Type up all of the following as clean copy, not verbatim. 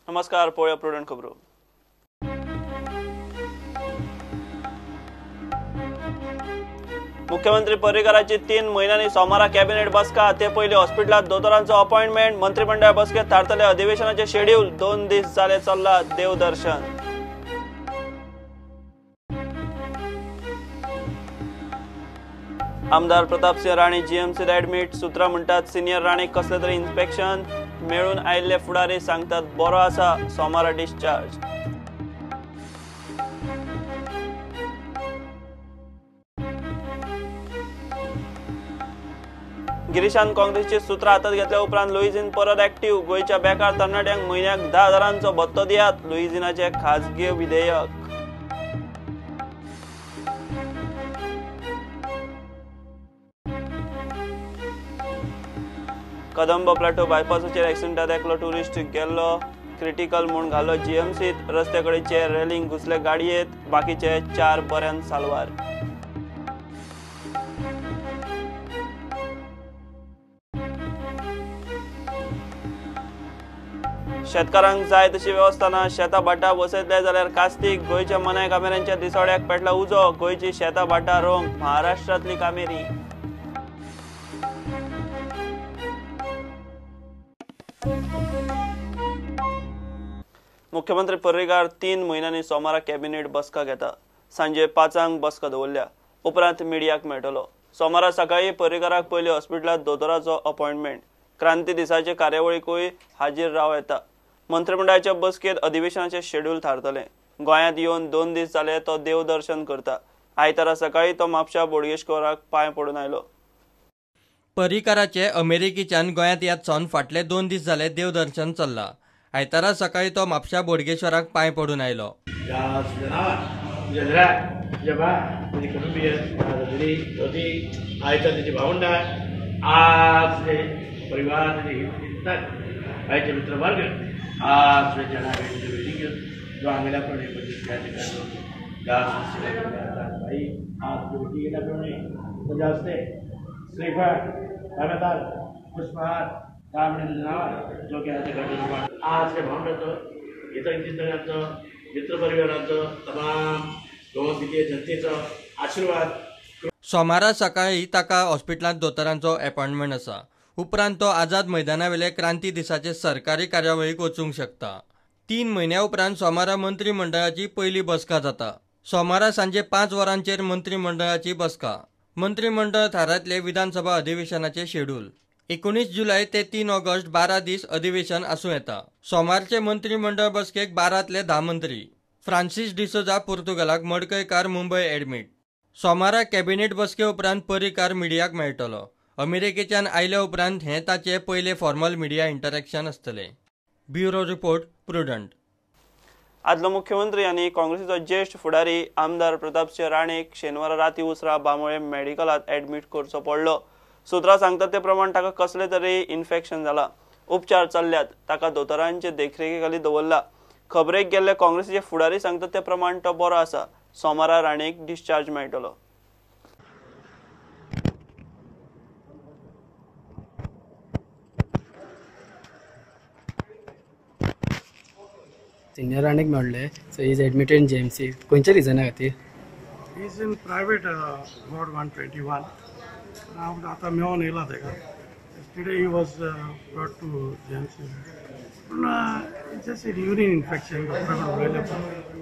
नमस्कार, पळोवया प्रुडंट खबरो. मुख्यमंत्री पर्रीकराची 3 म्हयन्यांनी सोमारा कॅबिनेट बसका. ते पयलीं हॉस्पिटलांत दोतोरांचो अपॉइंटमेंट. मंत्रिमंडळ बसकेत थारतले अधिवेशनाचे शेड्यूल. 2 दीस जाले चल्ला देवदर्शन. आमदार प्रतापसिंह राणे जीएमसीत ऍडमिट. सूत्रां म्हणटात सिनियर राणेक कसले तरी इन्स्पेक्शन. मेळून आयिल्ले फुडारी सांगतात बरो आसा, सोमारा डिस्चार्ज. गिरीशान काँग्रेसची सूत्रां हातात घेतल्या उपरांत लुईझिन परत ऍक्टिव्ह. गोंयच्या बेकार तरणाट्यांक म्हयन्याक 10,000 भत्तो दियात, लुईझिनाचे खाजगी विधेयक. कदंब प्लाटो बायपासाचेर एक्सिडेंटात एकलो टुरिस्ट गेल्लो क्रिटिकल म्हूण घालो जीएमसीत. रस्त्याकडेचे रेलिंग घुसले गाडयेत, बाकीचे 4 बऱ्यान साल्वार. शेतकारांक जाय तशी वेवस्था ना, शेतां भाटां बसयतले जाल्यार कास्तीक. गोंयच्या मनाय कामेऱ्यांच्या दिसवड्याक पेटला उजो. गोंयची शेतां भाटां रोवंक महाराष्ट्रांतली कामेरी. मुख्यमंत्री पर्रीकार 3 म्हयन्यांनी सोमारा कॅबिनेट बसका घेता. सांजे 5 बसका दवरल्या. उपरांत मिडियाक मेळटलो. सोमारा सकाळी पर्रीकाराक पयलीं हॉस्पिटलांत दोतोराचो अपॉइंटमेंट. क्रांती दिसाचे कार्यावळीकूय हाजीर राव येता. मंत्रिमंडळाच्या बसकेत अधिवेशनाचे शेड्यूल थारतलें. गोंयांत येवन 2 दीस जाले तो देवदर्शन करता. आयतारा सकाळी तो म्हापशा बोडगेश्वराक पांय पडून आयलो. पर्रीकाराचे अमेरिकेच्यान गोंयांत येत सावन फाटले 2 दीस जाले देवदर्शन चल्ला. आयतारा सकाळी तो म्हापशा बोडगेश्वराक पांय पडून आयलो. सोमारा सकाळी ताका हॉस्पिटलांत दोतोरांचो अपॉइंटमेंट आसा. उपरांत तो आझाद मैदानावेले क्रांती दिसाचे सरकारी कार्यावळीक वचूंक शकता. 3 म्हयन्या उपरांत सोमारा मंत्रिमंडळाची पयली बसका जाता. सोमारा सांजे 5 वरांचेर मंत्रिमंडळाची बसका. मंत्रिमंडळ थारायतले विधानसभा अधिवेशनाचे शेड्यूल. 19 जुलय ते 3 ऑगस्ट 12 दीस अधिवेशन आसूं येता. सोमारचे मंत्रिमंडळ बसकेक 12तले 10 मंत्री. फ्रांसीस डिसोजा पुर्तुगालाक, मडकयकार मुंबय ऍडमीट. सोमारा कॅबिनेट बसके उपरांत पर्रीकार मिडियाक मेळटलो. अमेरिकेच्यान आयल्या उपरांत हें ताचें पयलें फॉर्मल मिडिया इंटरॅक्शन आसतलें. Bureau report, Prudent. आदलो मुख्यमंत्री आनी काँग्रेसीचो ज्येश्ठ फुडारी आमदार प्रतापसिंह राणेक शेनवारा राती उसरा बांबोळे मेडिकलांत ऍडमीट करचो पडलो. सूत्रां सांगतात ते प्रमाण ताका कसले तरी इन्फेक्शन जाला. उपचार चल्ल्यात. ताका दोतोरांचे देखरेखीखाली दवरला. खबरेक गेल्ले काँग्रेसीचे फुडारी सांगतात ते प्रमाण तो बरो आसा. सोमारा राणेक डिस्चार्ज मेळटलो. सिनियर राणेक मेळ्ळे. So he is admitted in GMC. खंयच्या रिजना खातीर? He is in private ward 121. हांव आतां मेळोन येयला तेका. Yesterday he was brought to GMC. पूण जस्ट युरीन इन्फेक्शन डॉक्टरा कडेन उलयलें.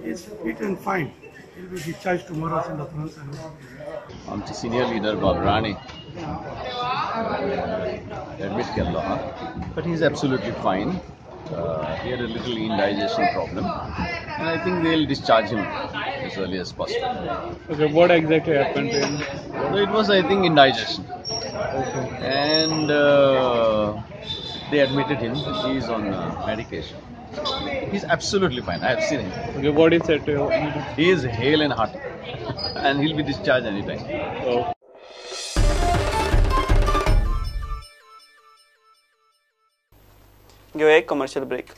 He is fit and fine. He will be discharge tomorrow अशें डॉक्टरान सांगलें. आमचे सिनियर लिडर बाब राणे एडमीट केल्लो आहा, but he is absolutely fine. He had a little indigestion problem, and I think they'll discharge him as early as possible. Okay, what exactly happened to him? So it was, I think, indigestion. Okay. And they admitted him. He is on medication. He's absolutely fine. I have seen him. Okay, what is said to you? He is hale and hearty, and he'll be discharged anytime. Oh. घेऊया एक commercial break.